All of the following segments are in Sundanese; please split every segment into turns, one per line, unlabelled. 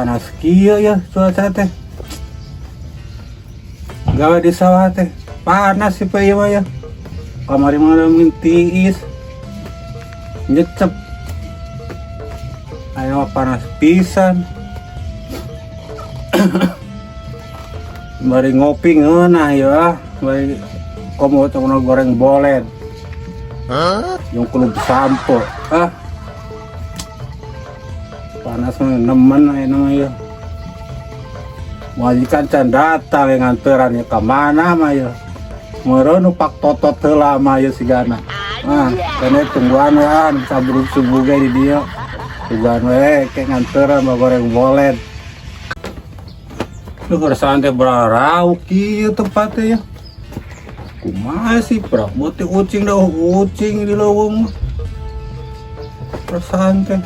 Panas kieu ya cuaca teh. Gawe di sawah teh panas sih pak ieu mah ya. Kamari mah tiis. Nyecep. Ayo panas pisan. Bari ngopi ngeunah ya, bari komo tong goreng bolen. Hah? Yang kulub sampo. Ah. Panas mah nemen aya mah ya. Majikan can datang yang nganteran ya ka mana mah ya. Meureun nu pak totot heula mah ya sigana. Ah, kene tungguan we saburuk subuh ge di dieu. Tungguan we ke nganteran mah goreng bolen. Lu keresahan teh berarau kieu tempatnya ya. Kumaha sih prak bote ucing dah ucing di leuweung. Keresahan teh.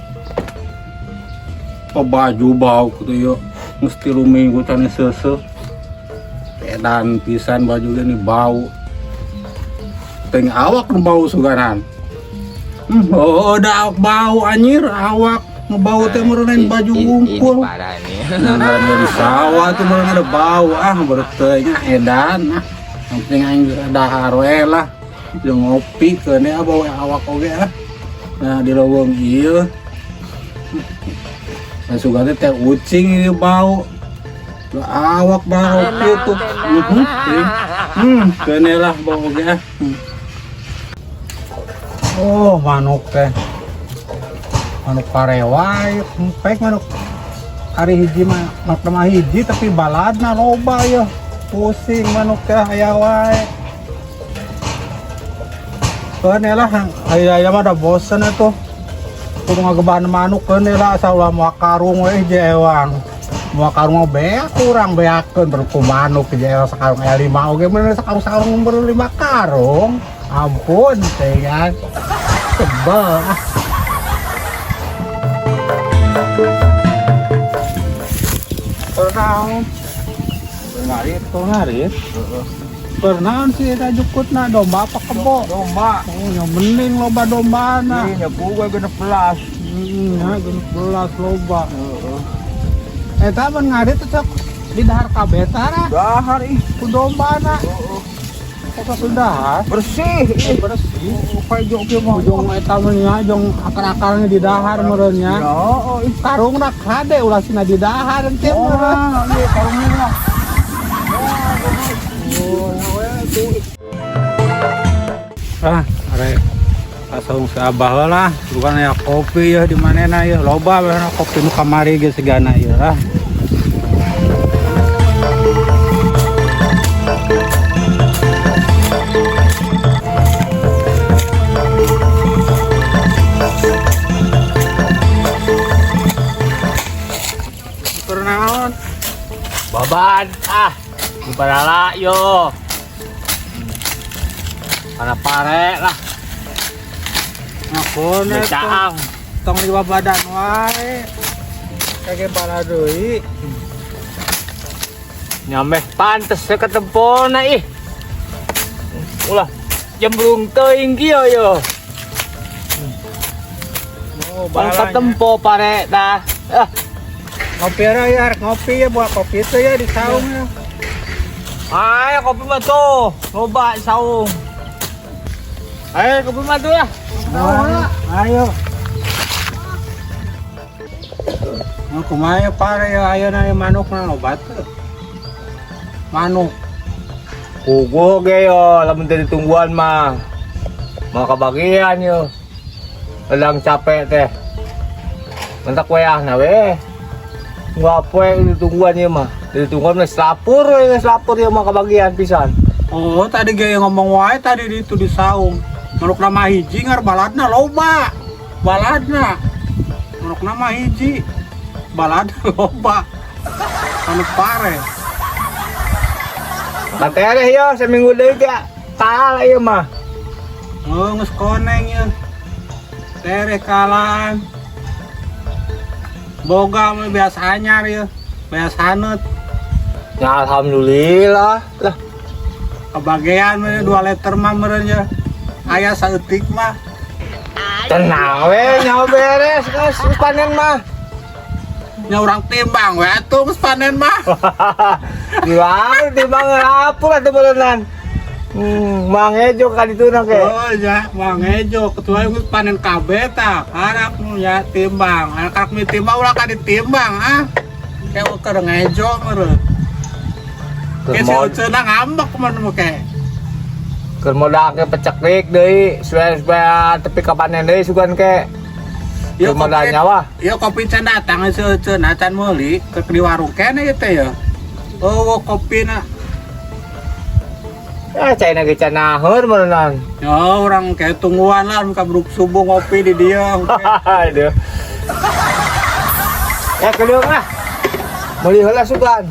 Oh, baju bau gitu ya. Mesti lu minggu can seuseuh. Edan pisan baju gini bau. Teng awak nu bau suganan. Oh, udah awak bau anjir, awak ngebau teh meureun baju wungkul.
Ini parah nih.
Nah, di sawah tuh meureun ada bau ah berteu nya edan ah. Yang penting aing dahar we lah. Jeung ngopi keun ah bau awak oge ah. Nah di leuweung ieu. Nah sugan teh ucing ieu bau. Lah, awak bau kieu tuh. Keun lah bau oge ah. Oh, manuk teh. Manuk parewai, empek manuk. Hari hiji mah manuk mah hiji tapi baladna loba ya. Pusing manuk teh aya wae. Keun lah aya mah da bosen atuh. Kudu ngageban manuk keun lah asal ulah moal karung we hiji ewang. Moal karung mah beak kurang beakeun terus ku manuk hiji ewang sakarung aya 5 oge bener sakarung-sakarung bener 5 karung. Ampun teh kan. Sebel ah. Pernah ngarit, ngarit. Pernah sih eta jukutna domba apa kebo?
Domba.
Oh, yang mending loba dombana.
Iya, gua 16.
Ya 16 loba. Heeh. Eta mun ngarit teh sok di dahar kabeh tara.
Dahar ih
ku dombana.
Heeh.
Kok sudah?
Bersih,
ih bersih. Kayak jong mah jong eta mah nya jong akar-akarnya di dahar meureun nya.
Heeh, ih
karungna kade ulah sina di dahar teh meureun.
Iya, karungna mah.
Ah, arek kasung si abah lah, bukan ya kopi ya di manena ya, loba bener kopi nu kamari ge sigana ieu lah. Kurnaon?
Baban ah, diparala yo. Karena pare lah.
Ngakon
Becaang.
Tong di badan wae. Kage bala deui.
Nyameh pantes ya ketempona ih. Ulah jembrung teuing kieu yo.
Oh,
Pan ketempo pare tah. Ah.
Ngopi ya, ngopi ya buat kopi itu ya di saung ya.
Ayo kopi mah tuh, loba di saung. Ayo kopi mah tuh lah.
Ayo. Oh, kumaha pare ya ayeuna na manuk na loba teu. Manuk.
Kugu ge yo, lamun teu ditungguan mah. Mau kebagian yo. Elang capek teh. Mentak wayahna we. Ngapoe ditungguan ieu mah. Ditungguan mah selapur we, selapur ieu mah kebagian pisan.
Oh, tadi ge ngomong wae tadi di itu di saung. Manuk nama hiji ngar baladna loba. Baladna. Manuk nama hiji. Baladna loba. Manuk pare.
Katereh yo seminggu deui ge kalah ieu mah.
Oh, geus koneng ieu. Tereh kalah. Boga mah biasa anyar ieu. Biasa haneut.
Ya alhamdulillah lah.
Kebagian mah 2 liter mah meureun ya. Aya saeutik mah.
Tenang we, nyawa beres geus panen mah.
Nya urang timbang we atuh geus panen mah.
Gimana timbang apa lah temenan. Mangejo kan itu nang ke.
Oh ya, mangejo kecuali geus panen kabeh tah. Karak nu ya timbang. Karak mi timbang ulah ka ditimbang ah. Kayak keur ngejo meureun. Kayak si Uceuna ngambek mana mah kayak.
Keur modal ke peceklik deui supaya supaya tepi ka panen deui sugan ke.
Ya
Keur modal nyawa.
Ya kopi can datang si Uceuna can meuli ke di warung kene ieu teh ya. Oh, kopi na.
Ya cai ge can naheur meureunnan.
Ya orang kayak tungguan lah muka beruk subuh ngopi di dia.
Aduh. Ya kedeung lah. Meuli heula sugan.